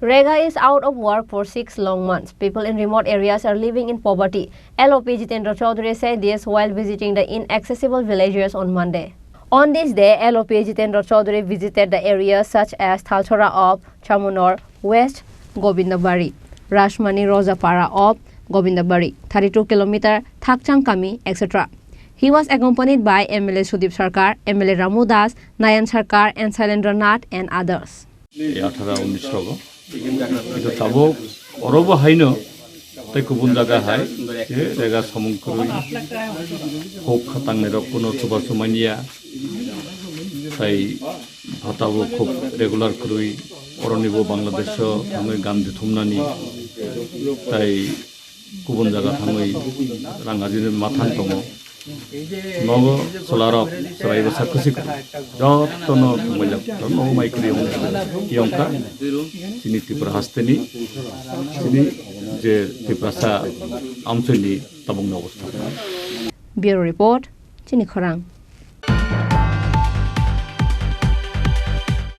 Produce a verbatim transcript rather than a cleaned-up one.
Rega is out of work for six long months. People in remote areas are living in poverty. L O P Jitendra Chaudhary said this while visiting the inaccessible villages on Monday. On this day, L O P Jitendra Chaudhary visited the areas such as Thalchora of Chamunor, West Gobindabari, Rashmani Rojapara of Gobindabari, thirty-two kilometer Thakchang Kami, et cetera. He was accompanied by M L A Sudip Sarkar, M L A Ramu Das, Nayan Sarkar, and Sailendra Nath and others. Ei athara unnish rogo. Itu tabuk orobo haino tei kubun jaga hai je rega samung kwrwi, huk khatangnai rok kuno chubachu manya, tei bhatabo khub regular kwrwi, oronibo Bangladesh-o thangwi gam dithumnani, tei kubun jaga thangwi rang ajinani mathang tongo. Nogo chwlarok chwrai bwsa kwchwi kwrwi. Jotono thangbaijak, jotono mai kwrwi wng, yongkha. Chini Tripura hasteni, chini je Tiprasa amchoini tabukni obostha. Bureau Report, Chini Khorang.